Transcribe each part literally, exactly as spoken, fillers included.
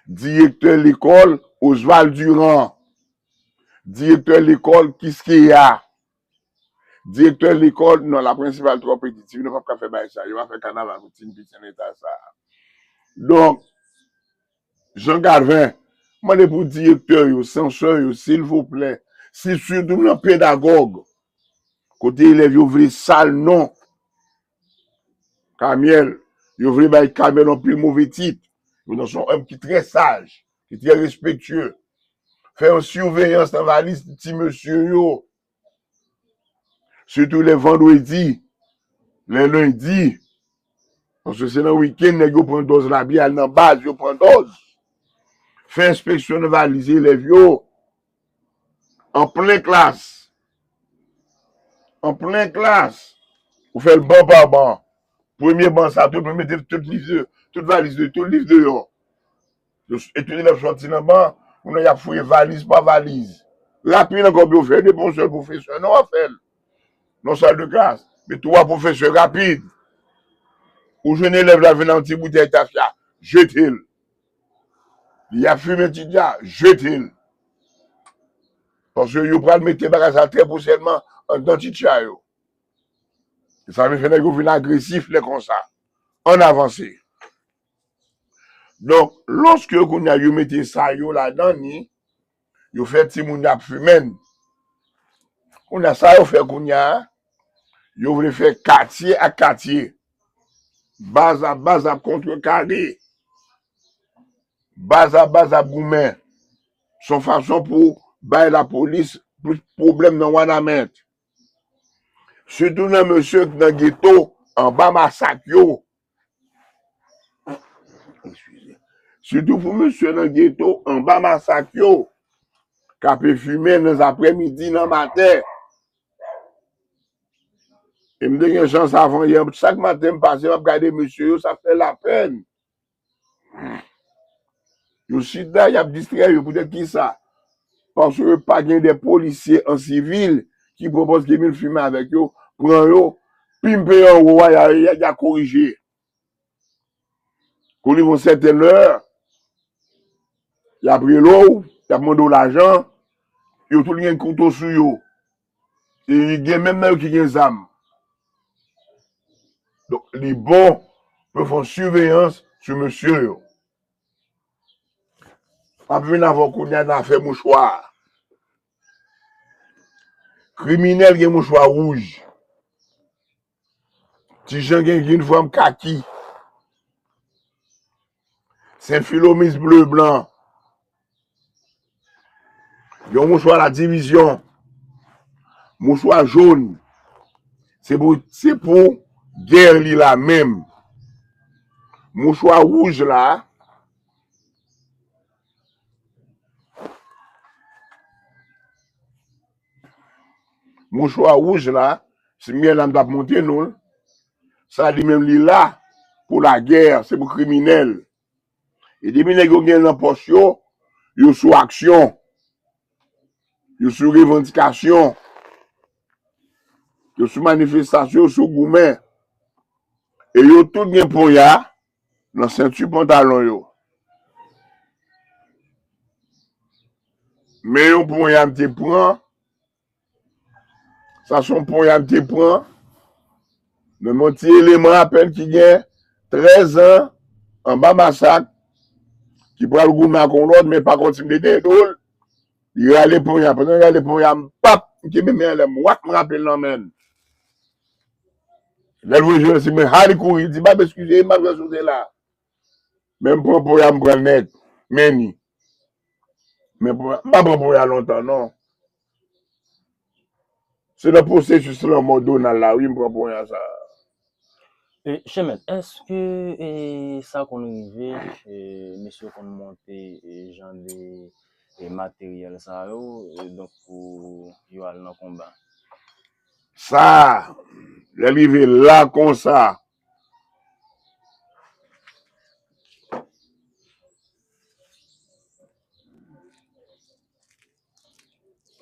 Direktè lekòl, Oswald Durand. Direktè lekòl, Kiskeya. Direktè lekòl, non, la prensipal twò piti, nou p ap ka fè bagay sa, yo pa fè kanaval pou ti pitit leta sa. Donk, Jean Calvin, mande pou direktè yo, sansè yo, silvouplè, si sitou nan pedagòg, kote elèv yo vle sal non. Kamyèl, yo vle bay Kamyèl yon pil move tit. Poutan se yon òm ki trè saj, ki trè respektye. Fè yon siveyans nan valiz ti mesye yo. Sitou lè vandredi, lè lendi. Paske se nan wikenn nèg yo pran dòz labi, al nan baz, yo pran dòz. Fè enspeksyon nan valiz elèv yo. An plen klas. An plen klas. Ou fè l ban pa ban. Premye ban sa, tout moun mete tout liv, tout valiz, tout liv deyò. Yo s- e tout elèv sòti nan ban, kounye a y ap fouye valiz pa valiz. Rapid ankò pou yo fè, depi yon sèl pwofesè, non, w ap fè l. Nan sal de klas, met twa pwofesè rapid. Ou jwenn elèv la vin ak yon ti boutèy tafya, jete l. Li ap fimen titya, jete l. Paske yo pral mete bagay sa trè pwochènman anndan titya yo. E sa vin fè nèg yo vin agresif lè konsa. Ann avanse. Donk, lòske kounye a yo mete sa yo ladan ni, yo fè timoun y ap fimen. Kounye a, sa yo fè kounye a, yo vle fè katye ak katye. Baz ak baz ap kontrekare. Baz ak baz ap goumen. Se yon fason pou bay lapolis plis pwoblèm nan Wanament. Sitou nan mesye k nan geto, anba masak yo. Eskize. Sitou pou mesye nan geto, anba masak yo, k ape fimen nan zaprèmidi, nan maten. E m te gen chans avan yè, chak maten m pase, m ap gade mesye yo, sa fè lapèn. Yo chita, y ap distrè yo. Poutèt ki sa? Paske pa gen de polisye an sivil ki pran pòz ki vin fimen avèk yo, pran yo, pimpe yo anwo a, y a, y a, y a korije. Kou rive yon sèten lè, y ap rele w, y ap mande w lajan, yo tout gen kouto sou yo. E gen menm nan yo ki gen zam. Donk, li bon pou yo fè yon siveyans sou mesye yo. M ap vin avè w kounye a nan afè mouchwa. Kriminèl gen mouchwa wouj. Ti Jan gen yinifòm kaki. Sen Filomis ble blan. Yon mouchwa la divizyon. Mouchwa jòn. Se pou, se pou gè li la menm. Mouchwa wouj la. Mouchwa wouj la, si m gen la m t ap montre nou l. Sa li menm li la pou lagè, se pou kriminèl. E depi nèg yo gen nan pòch yo, yo sou aksyon. Yo sou revandikasyon. Yo sou manifestasyon, yo sou goumen. E yo tout gen ponya nan senti pantalon yo. Men yon ponya m te pran, sa se yon ponya m te pran, men yon ti eleman apèn ki gen trèz an anba masak, ki pral goumen ak yon lòt, men pa konn si m te tande l. Li rale ponya. Pandan l rale ponya, m pap, m kenbe men anlè, m wak, m rape l nan men l. Lè l voye jwèt sou mwen, ha, li kouri, li di, "Bab, eskize, m pa t wè si w te la." Men m pran ponya, m pran l nèt. Men ni. Men ponya, m pa pran ponya lontan, non. Se nan pwosesis lanmò Donald la, wi, m pran ponya sa. E, Chèmèt, èske, e, sa konn rive, e, mesye konn monte, e, jan de, e, materyèl sa yo, e, donk pou yo al nan konba? Sa, lè l rive la konsa,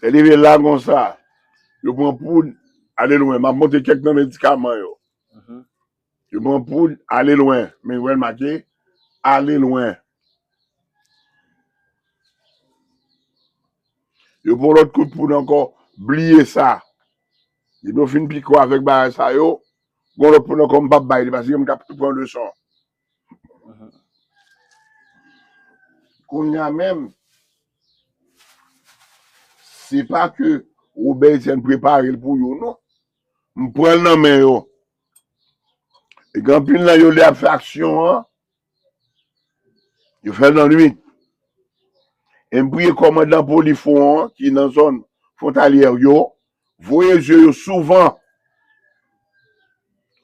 lè l rive la konsa, yo pran poud, ale lwen. M ap montre kèk nan medikaman yo. Mhm. Yo pran poud, ale lwen. Men wè l make, ale lwen. Yo pran lòt kout poud ankò, bliye sa. Depi yo fin pike w avèk bagay sa yo, gon lòt poud ankò m p ap bay li, paske m t ap tou pran leson. Kounye a menm, se pa ke Robert Etienne prepare l pou yo, non. M pran l nan men yo. E gen anpil nan yo, lè y ap fè aksyon an, yo fè l nan nwit. E m priye kòmandan Polifwon an, ki nan zòn fwontalyè yo, voye zye yo souvan.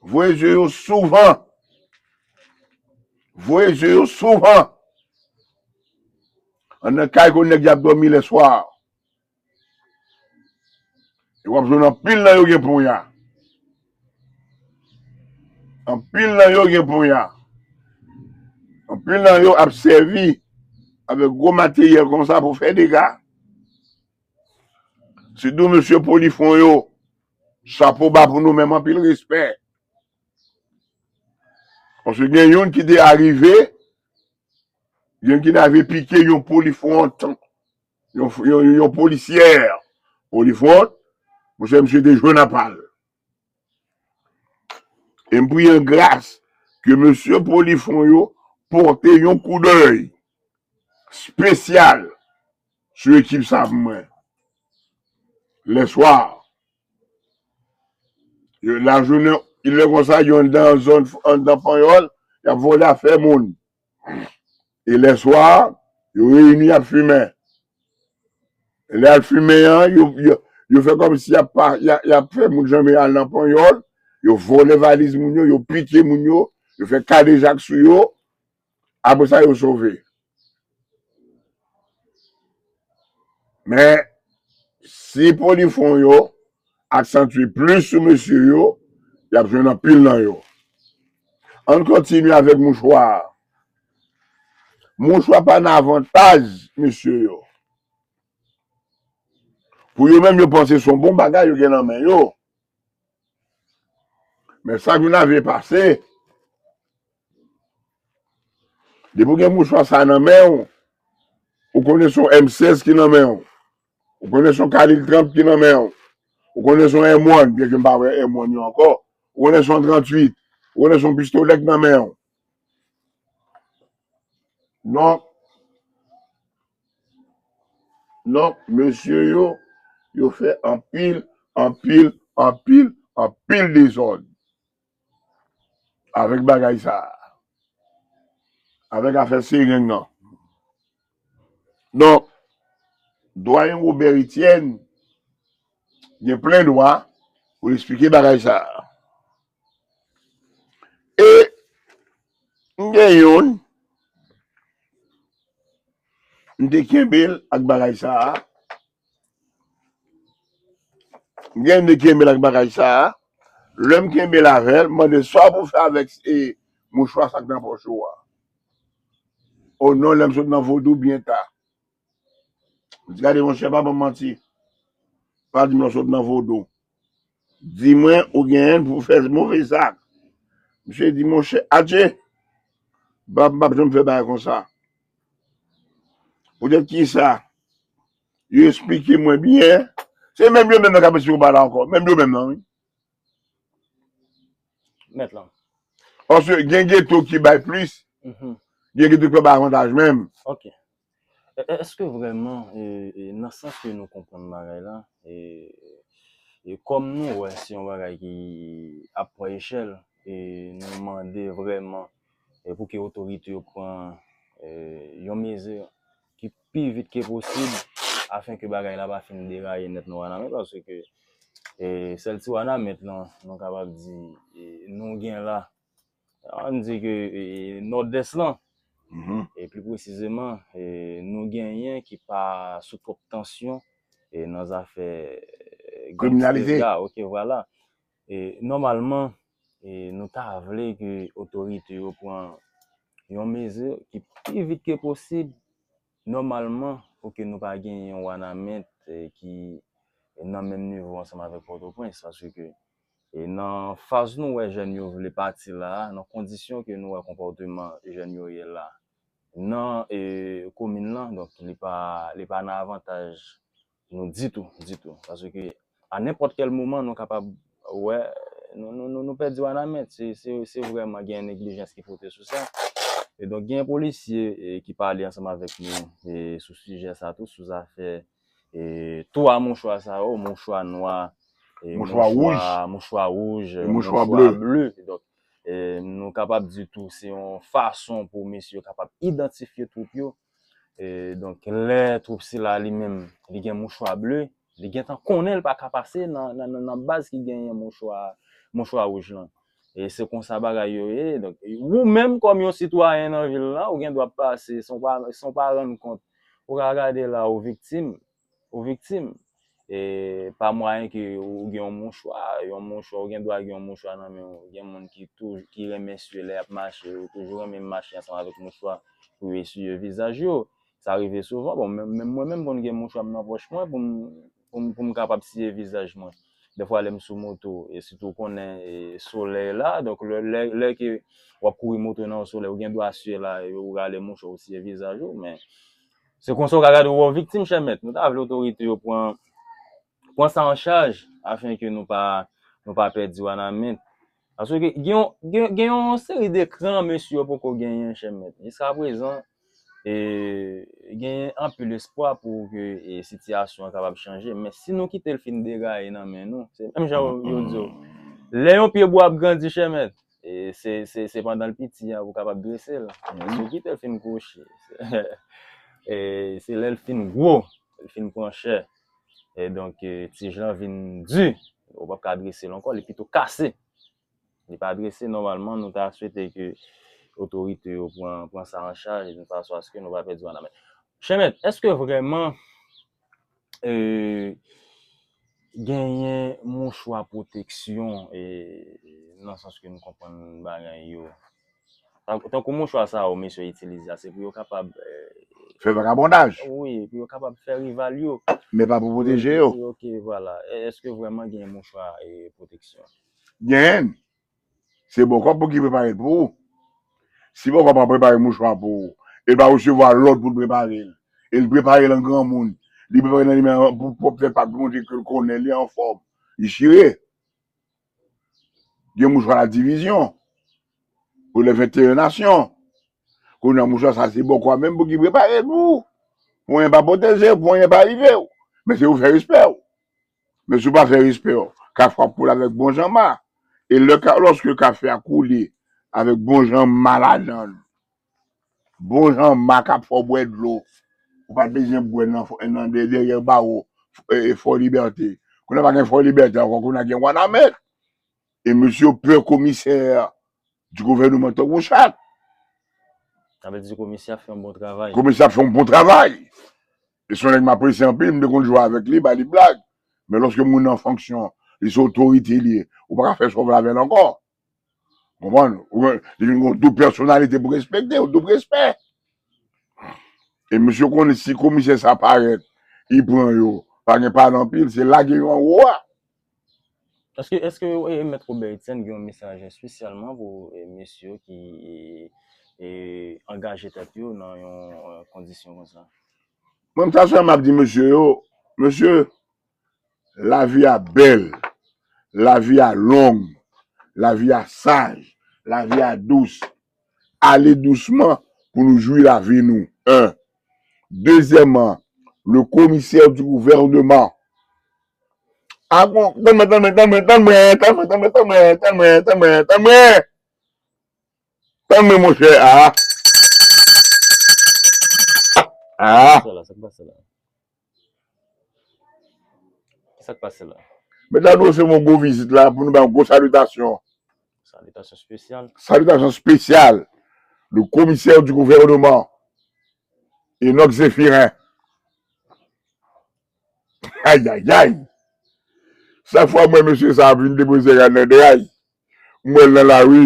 Voye zye yo souvan. Voye zye yo souvan. Anndan kay kote nèg y ap dòmi lèswa. E w ap jwenn anpil nan yo gen ponya. Anpil nan yo gen ponya. Anpil nan yo ap sèvi avèk gwo materyèl konsa pou fè dega. Sitou mesye Polifwon yo, chapo ba pou nou menm, anpil respè. Paske gen youn ki te arive, youn ki te arive pike yon Polifwon, yon, yon, yon polisyè Polifwon, monchè, misye te jwenn apa l. E m priye an gras ke mesye Polifwon yo pote yon koudèy espesyal sou ekip sa pou mwen. Lèswa, yo, lajounen, lè konsa, yo anndan zòn, anndan Panyòl, y ap vòlè afè moun. E lèswa, yo reyini, y ap fimen. E lè y ap fimen an, yo, yo, yo fè kòmsi y ap pa, y a, y ap fè moun janbe al nan Panyòl, yo vòlè valiz moun yo, yo pike moun yo, yo fè kadejak sou yo, apre sa, yo sove. Men, si Polifwon yo aksantye plis sou mesye yo, y ap jwenn anpil nan yo. Ann kontinye avèk mouchwa a. Mouchwa pa nan avantaj mesye yo. Pou yo menm, yo panse se yon bon bagay yo gen nan men yo. Men sa k vin rive pase, depi w gen mouchwa sa nan men w, ou konnen se yon M sèz ki nan men w. Ou konnen se yon kalib trant ki nan men w. Ou konnen se yon M one, byenke m pa wè M one yo ankò. Ou konnen se yon tranntuit. Ou konnen se yon pistolè k nan men w. Donk, donk, mesye yo, yo fè anpil, anpil, anpil, anpil dezòd avèk bagay sa a. Avèk afè sereng nan. Donk, dwayen Robert Etienne gen plen dwa pou l esplike bagay sa a. E m gen youn, m te kenbe l ak bagay sa a. M gen youn, m te kenbe l ak bagay sa a. Lè m kenbe l avè l, m mande sa w pou fè avèk, e, mouchwa sa k nan pòch ou a. O non, lè m sot nan vodou byen ta. M di, gade, monchè, pa ban m manti. Pa di m lè w sot nan vodou. Di mwen ou genyen pou fè move zak. Misye di, monchè, adje, m p ap, m p ap janm fè bagay konsa. Poutèt kisa? Yo esplike mwen byen. Se menm yo menm nan k ap esplike w bagay la ankò. Menm yo menm nan, wi. Mèt lan. Paske gen geto ki bay plis, Mhm. Gen geto ki pa bay avantaj menm. Ok. E, e, èske vrèman, e, e, nan sans ke nou konprann bagay la, e, e kòm nou wè se yon bagay ki ap pran echèl, e nou mande vrèman, e, pou ke otorite yo pran, e, yon mezi ki pi vit ke posib, afen ke bagay la pa fin deraye nèt nan Wanament, paske, e, sèl ti Wanament lan, nou kapab di, e, nou gen la, ann di ke, e, Nòdès lan, Mhm. e pli presizeman, e, nou genyen ki pa sou twòp tansyon, e, nan zafè, e, Kriminalite. Gangstèz la, ok, vwala. E, nòmalman, e, nou ta vle ke otorite yo pran yon mezi ki pi vit ke posib, nòmalman, pou ke nou pa genyen yon Wanament, e, ki nan menm nivo ansanm avèk Pòtoprens, paske, e, nan faz nou wè jèn yo vle pati la, nan kondisyon ke nou wè konpòteman jèn yo ye la, nan, e, komin lan, donk, li pa, li pa nan avantaj nou ditou, ditou. Paske a nenpòt kèl moman, nou kapab wè, nou, nou, nou, nou pèdi Wanament. Se, se, se vrèman gen neglijans ki pote sou sa. E donk, gen polisye e, ki pale ansanm avèk nou e, sou sijè sa tou, sou zafè e, twa mouchwa sa yo, mouchwa nwa, e, Mouchwa mouchwa, wouj. Mouchwa wouj, E mouchwa mouchwa ble. ble. Donk, e, nou kapab di tou, se yon fason pou mesye yo kapab idantifye twoup yo. E, donk, lè twoup sila li menm, li gen mouchwa ble, li gentan konnen l pa ka pase nan, nan, nan, nan baz ki genyen mouchwa, mouchwa wouj lan. E se konsa bagay yo ye. Donk, ou menm kòm yon sitwayen nan vil la, ou gen dwa pase, san w pa, san w pa rann kont. Ou ka gade la, ou viktim, ou viktim. E pa mwayen ke ou gen yon mouchwa, yon mouchwa, ou gen dwa gen yon mouchwa nan men w. Gen moun ki toujou, ki renmen eswiye lè y ap mache, yo toujou renmen mache ansanm avèk mouchwa pou yo eswiye vizaj yo. Sa rive souvan. Bon, menm, menm mwen menm konn gen mouchwa m nan pòch mwen pou m, pou m, pou m kapab siye vizaj mwen. Dèfwa lè m sou moto, e sitou w konnen e, solèy la, donk lè, lè, lè ke w ap kouri moto nan yon solèy, ou gen dwa siye la, e ou rale mouchwa ou siye vizaj ou, men se konsa w ka gade w wè w viktim, chè mèt. Nou ta vle otorite yo pran, pran sa an chaj, afen ke nou pa, nou pa pèdi Wanament. Paske gen, gen, gen yon seri de kran mesye yo poko genyen, chè mèt. Jiska prezan, e, genyen anpil espwa pou ke e, sitiyasyon an kapab chanje. Men si nou kite l fin deraye nan men nou, se menm jan yo, yo di w, lè yon pye bwa ap grandi, chè mèt, e, se, se, se pandan l piti a ou kapab drese l. Men si w kite l fin kwochi, e, se lè l fin gwo, l fin pran chè. E donk, e, tij lan vin di, ou p ap ka drese l ankò, li pito kase. Li pa drese, nòmalman, nou ta swete ke otorite yo pran, pran sa an chaj, yon fason aske nou pa pèdi Wanament. Chè mèt, èske vrèman e, genyen mouchwa pwoteksyon e, nan sans ke nou konprann bagay yo? Tan-, tankou mouchwa sa yo mesye itilize a, se pou yo kapab e, Fè vakabondaj. Wi, pou yo kapab fè rival yo. Men pa pou pwoteje yo. Ok, vwala. E, èske vrèman genyen mouchwa e, pwoteksyon? Genyen. Se bòkò pou ki prepare l pou ou. Si bòkò pa prepare mouchwa pou ou, e l pa resevwa lòd pou l prepare l, e l prepare l an granmoun, li prepare nan li menm pou pwòp tèt pa montre ke l konnen li anfòm, li chire. Gen mouchwa la divizyon, pou lè venteyen nasyon. Kounye a mouchwa sa se bòkò a menm pou ki prepare l pou ou. Pou anyen pa pwoteje w, pou anyen pa rive w. Men se pou fè respè w. Men si w pa fè respè w, ka fè w ap koule avèk bon jan ma. E lè ka, lòske kafe a koule avèk bon jan ma ladan l, bon jan ma k ap fè w bwè dlo, ou pa t bezwen bwè nan, nan dè-, dèyè bawo e, e Fò Libète. Kounye a pa gen Fò Libète ankò, kounye a gen Wanament. E mesye yo pè komisè di gouvènman tankou chat. Sa vle di komisè ap fè yon bon travay. Komisè ap fè yon bon travay. E se yon nèg m apresye anpil, m te konn jwe avèk li, ba li blag. Men lòske moun nan fonksyon, li se otorite li ye, ou pa ka fè sòv avè l ankò. Konprann? Ou, li vin gon doub pèsonalite pou respekte, yon doub respè. E mesye konnen si komisè sa parèt, li pran yo, pa gen pale anpil, se lage yo anwo a. Èske, èske e, Mèt Robert Etienne gen yon mesaj espesyalman pou e, mesye yo ki e, e, angaje tèt yo nan yon e, kondisyon konsa? Mwen, sa sèl m ap di mesye yo, mesye, lavi a bèl, lavi a long, lavi a saj, lavi a dous. Ale dousman pou nou jwi lavi nou. Un. Dezyèmman, le commissaire du gouvernement. Tann mwen, tann mwen, tann mwen, tann mwen, tann mwen, monchè, a. A. Sa k pase la? Sa k pase la? Kisa k pase la? Medam, nou resevwa yon gwo vizit la pou nou bay yon gwo salitasyon. Salitasyon espesyal. Salitasyon espesyal. Le commissaire du gouvernement, Enock Zéphirin. Ayayay! Chak fwa m wè mesye sa ap vin depoze rad nan dray, m wè l nan lari,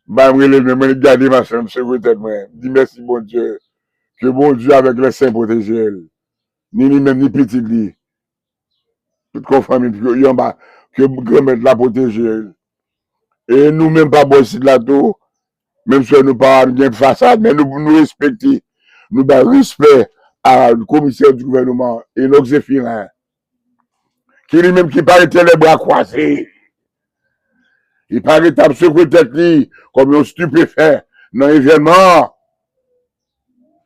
bay m rele l, men mwen gade machann, m sekwe tèt mwen, m di mèsi Bondye, ke Bondye avèk lè sen pwoteje l, ni li menm, ni pitit li, tout kò fanmi l, yo anba, ke Granmèt la pwoteje l. E nou menm pa bò isit la tou, menm si nou pa gen fasad, men nou, nou respekte, nou bay respè a komisè di gouvènman, Enock Zéphirin, ki li menm ki parete lè bra kwaze, li parete ap sekwe tèt li kòm yon stipefè nan evènman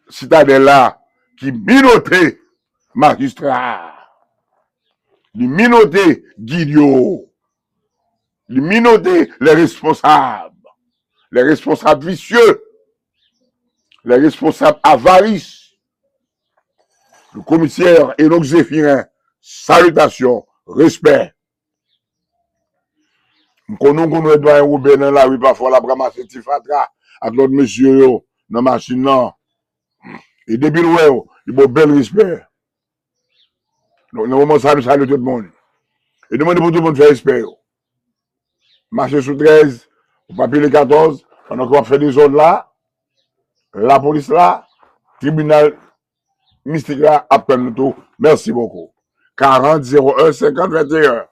Sitadèl la ki minote majistra a, li minote gid yo, li minote lè responsab, lè responsab visye, lè responsab avaris. Le komisè Enock Zéphirin, salitasyon, respè. M konnen w konn wè dwayen Wobè nan lari pafwa l ap ranmase ti fatra ak lòt mesye yo nan machin nan. E depi l wè w, li ba w bèl respè. Donk nan moman sa nou salye tout moun. E nou mande pou tout moun fè respè yo. Mache sou trèz, ou pa pile katòz, pandan ke w ap fè dezòd la, lapolis la, tribinal mistik la ap tann nou tou. Mèsi bokou. Karant zewo en senkant venteyen.